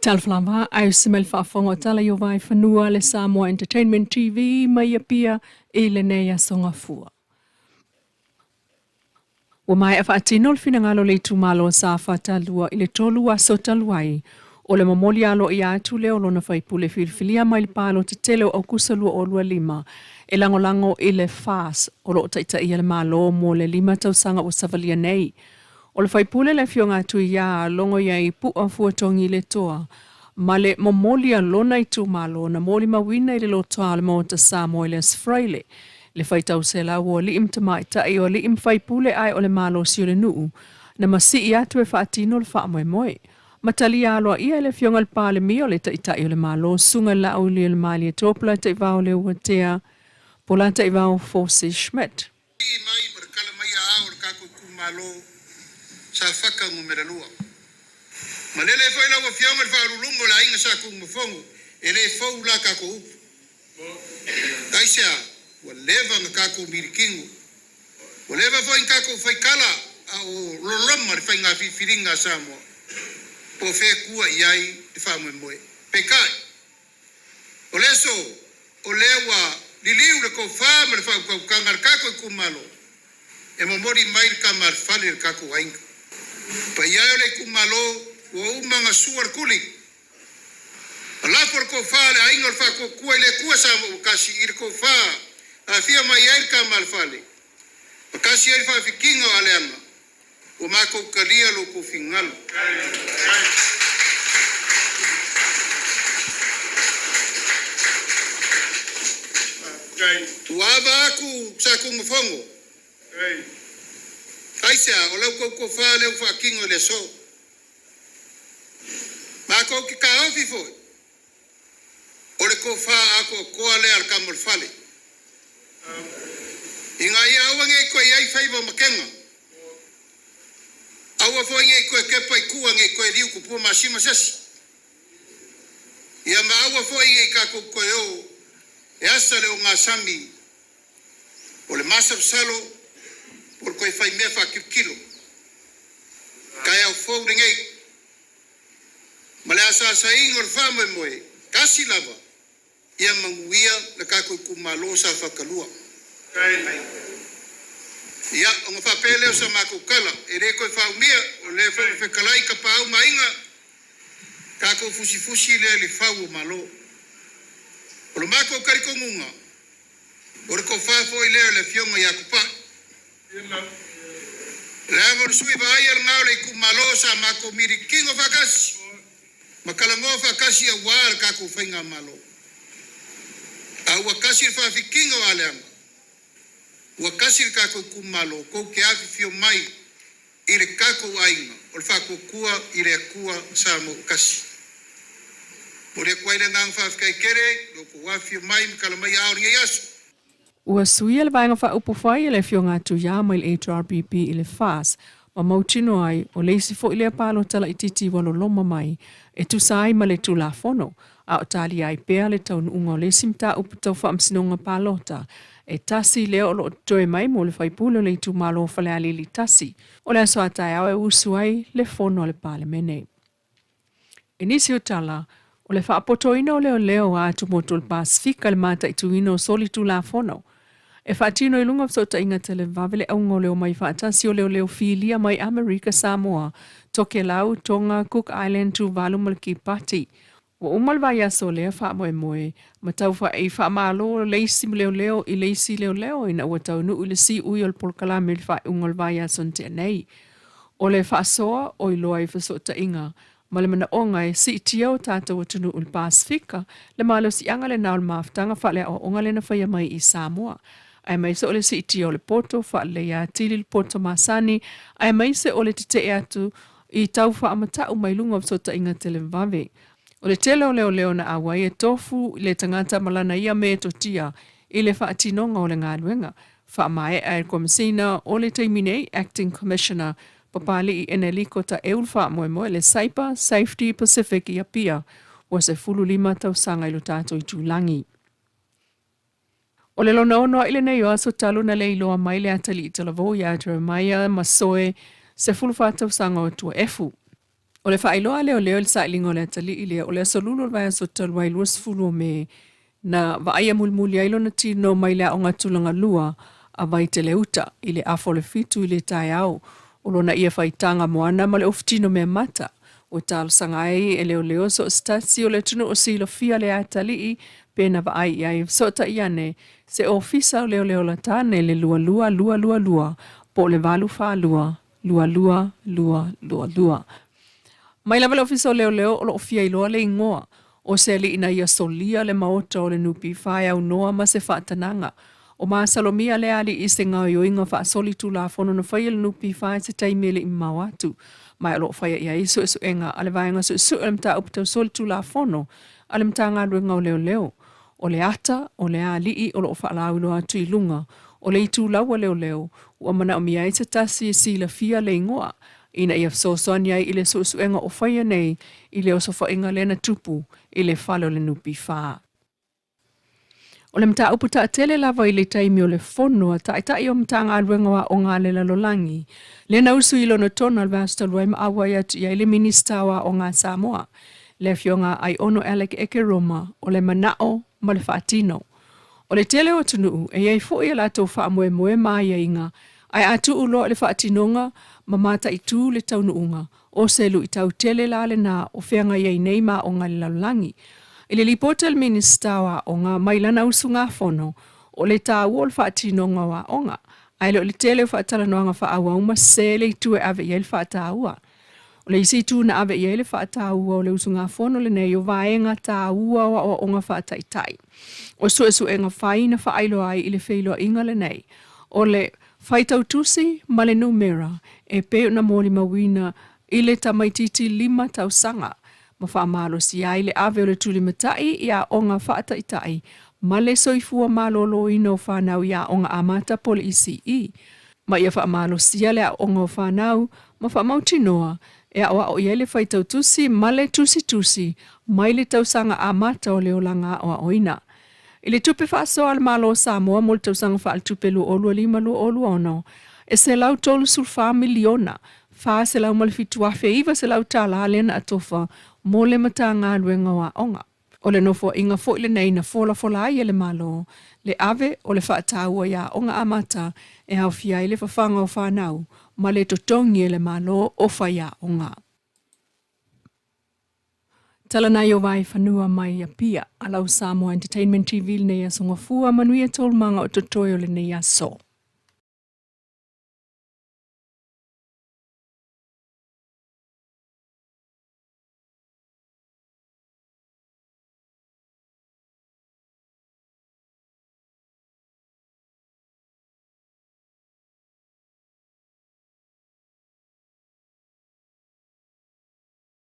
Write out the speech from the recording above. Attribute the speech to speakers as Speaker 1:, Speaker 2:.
Speaker 1: Talofa lava, ae usi mai le faafofoga o Tala i o Vaefanua le Samoa Entertainment TV mai Apia i lenei aso Gafua. Ua maea faatino le finagalo o le itumalo o Safata 2 i le 3 aso talu ai, o le momoli aloaia atu lea o lona faipule filifilia mai le palota tele o Aukuso 2025 e lagolago i le FAS o lo o taitaia le Malo mo le 5 tausaga ua savalia nei. O le faipule le afioga a Tuiā Logoiai Pu'a Fuatogi Letoa ma le momoli a lona itumalo na molimauina i le lotoa o le Maota Samoa i le Aso Faraile le faitau selau o alii ma tamaitai o alii ma faipule ae o le malosi o le nuu na masii atu e faatino le faamoemoe. Ma talia aloaia e le Afioga i le Palemia o le Taitai o le Malo, Susuga i le Laaulialemalietoa Polataivao Leuatea Polataivao Fosi Schmidt.
Speaker 2: Sii mai ma le kala mai a ao o le kakou itumalo Safata numera 2. Malele foi lau Afioga i le Faauluuluga o le Aiga Sa Tunumafono, e le fou la tatou upu. Aisea? Ua leva na tatou milikino, ua leva foi na tatou faitala a o loloma le faiga filifiliga a Samoa, po o fea e tua i ai le faamoemoe. Peitai, o le aso o lea ua liliu le tofa ma le faautautaga a le tatou itumalo e momoli mai le tama a le fale i le tatou aiga. Paia e o le itumalo ua uma ona sua le tuli. Ma lafo le tofa a le aiga o le Faatuatua i le Atua Samoa ua tasi i le tofa aafia mai ai le tama a le fale. Ma tasi ai le faafitiga o aleaga ua matou talia lo outou finagalo. Ua ava atu sa Tumafono. Aisea, o lau tou tofa lea ua faatino i le aso. Matou te taofi foi, o le tofa atoatoa lea a le tama o le fale, ina ia aua ne i toe i ai faiva o matega, aua foi ne i toe tepa i tua ne i toe liu tupua masima se isi, ia ma aua foi ne i tatou toe o e asa le ogasami o le masalosalo po o le toe faimea faatilotilo. Taeao fou lenei ma le asaasaina o le faamoemoe tasi lava ia manuia le tatou itumalo o Safata 2. Ia, ona faapea lea o sa matou tala, e le toe faaumia, o lea foi ua fetalai Tapaau ma Aiga, tatou fusifusi lea i le fau o Malo. O lo matou talitonuga, O le tofa foi lea o le Afioga ia Tupai. Leaga o le sui vaaia lena o le itumalo sa matou milikino faatasi ma talanoa faatasi aua le tatou faigamalo. A ua tasi le faafitiga o Aleaga, ua tasi le tatou itumalo, tou te afifio mai i le tatou aiga o le Faatuatua i le Atua Samoa ua Tasi. Momoli atu ai le agaga faafetai tele i lo outou afifio mai ma tala mai aao i lenei aso.
Speaker 1: Ua suia le Vaega Faaupufai a le Afioga a Tuia mai le HRPP i le FAS ma mautinoa ai o le isi foi lea palota laitiiti ua loloma mai e tusa ai ma le Tulafono a o talia ai pea le taunuuga o le isi mataupu tau faamasinoga palota e tasi lea o lo o totoe mai mo le faipule o le itumalo o Falealili 1 o le aso a taeao e usu ai le fono a le Palemene. I nisi o tala, o le faapotoina o leoleo a atumotu o le Pasefika i le mataituina o solitulafono e faatino i luga o fesootaiga televave le auga o le omai faatasi o leoleo filia mai Amerika Samoa, Tokelau, Tonga, Cook Island, Tuvalu ma le Kiribati. Ua uma le vaiaso lea faamoemoe ma taufa'i faamalo le isi leoleo i le isi leoleo ina ua taunuu i le siui o le polokalame i le faaiuga o le vaiaso na tea nei. O le faasoa o iloa i fesootaiga ma le manaoga e siitia o tatou atunuu i le Pasefika, le malosiaga lena o le mafutaga faaleaoaoga lea na faia mai i Samoa, aemaise o le siitia o le poto, faaleleia atili le poto masani, aemaise o le tetee atu i tau faamata'u mai luga o fesootaiga televave. O le tele o leoleo na auai e tofu i le tagata ma lana ia metotia i le faatinoga o le galuega. Faamaea e le Komesina o le taimi nei, Acting Commissioner, Papali'i Eneliko Taeu le faamoemoe le Cyber Safety Pacific i Apia ua 15 tausaga i lo tatou itulagi. O le lona ono aʻi lenei o aso talu na le iloa mai le atalii talavou ia Jeremiah Masoe 14 tausaga o Tuaefu. O le faailoa a leoleo i le sailiga o le atalii lea, o le aso Lulu o le vaiaso talu ai 20 o Me, na vaaia mulimuli ai lona tino mai le aoga tulagalua a Vaiteleuta i le afa o le 7 i le taeao. O lona ia faitaga moana ma le ofutino meamata ua talosaga ai e leoleo so o se tasi o le atunuu o silafia le atalii pe na vaai i ai e fesootai ane se ofisa o leoleo latane i le 22222 po o le 842 2222. Mai lava le Ofisa o Leoleo o lo o fia iloa le igoa o se alii na ia solia le maota o le NPF e aunoa ma se faatanaga. O masalomia lea alii i se gaoioiga faasolitulafono na faia e le NPF i se taimi e le i mamao atu, ma o lo o faia i ai suesuega a le Vaega Suesue o le Mataupu Tau Solitulafono a le Matagaluega o Leoleo. O le ata o lea alii o lo o faalauiloa atu i luga o le itulau a leoleo ua manaomia ai se tasi e silafia le igoa ina ia fesoasoani ai i le suesuega o faia nei i le osofaiga lea na tupu i le fale o le NPF. O le mataupu taatele lava i le taimi o le fono a Taitai o Matagaluega o Aoga a le Lalolagi, lea na usu i lona tona o le vaiaso talu ai ma auai atu i ai le Minisita o Aoga a Samoa, le Afioga Aiono Alec Ekeroma, o le manao ma le faatino. O le tele o atunuu e i ai foi a latou faamoemoe ma aiaiga, ae a tuu loa i le faatinoga ma mataitū le taunuuga, o se luitau tele la lena o feagai ai nei ma aoga i le lalolagi. I le lipoti a le Minisita o Aoga mai lana usugafono, o le taua o le faatinoga o aoga, ae le o le tele o faatalanoaga faaauau ma sese le itu e ave i ai le faataua. O le isi itu na ave i ai le faataua o le usugafono lenei o vaega taua o aoaoga faataitai. O suesuega fai na faailoa ai i le feiloaiga lenei, o le faitautusi ma le numera e pei ona molimauina i le tamaitiiti 5 tausaga ma faamalosia ai le ave o le tulimatai i aoga faataitai ma le soifua maloloina o fanau i aoga amata po o le ECE, ma ia faamalosia le aoaoga o fanau ma faamautinoa e aoao i ai le faitautusi ma le tusitusi mai le tausaga amata o le olaga aoaoina. I le tupe faasoa a le Malo o Samoa mo le tausaga faaletupe 2025/2026, e $134 miliona $407,900 tala lea na atofa mo le Matagaluega o Aoga. O le nofoaiga foi lenei na folafola ai e le Malo le ave o le faataua i aoga amata e aofia ai le fafaga o fanau ma le totogi e le Malo o faiaoga. Tala nai o Vaefanua mai Apia, a lau Samoa Entertainment TV lenei aso Gafua, manuia taualumaga o totoe o lenei aso.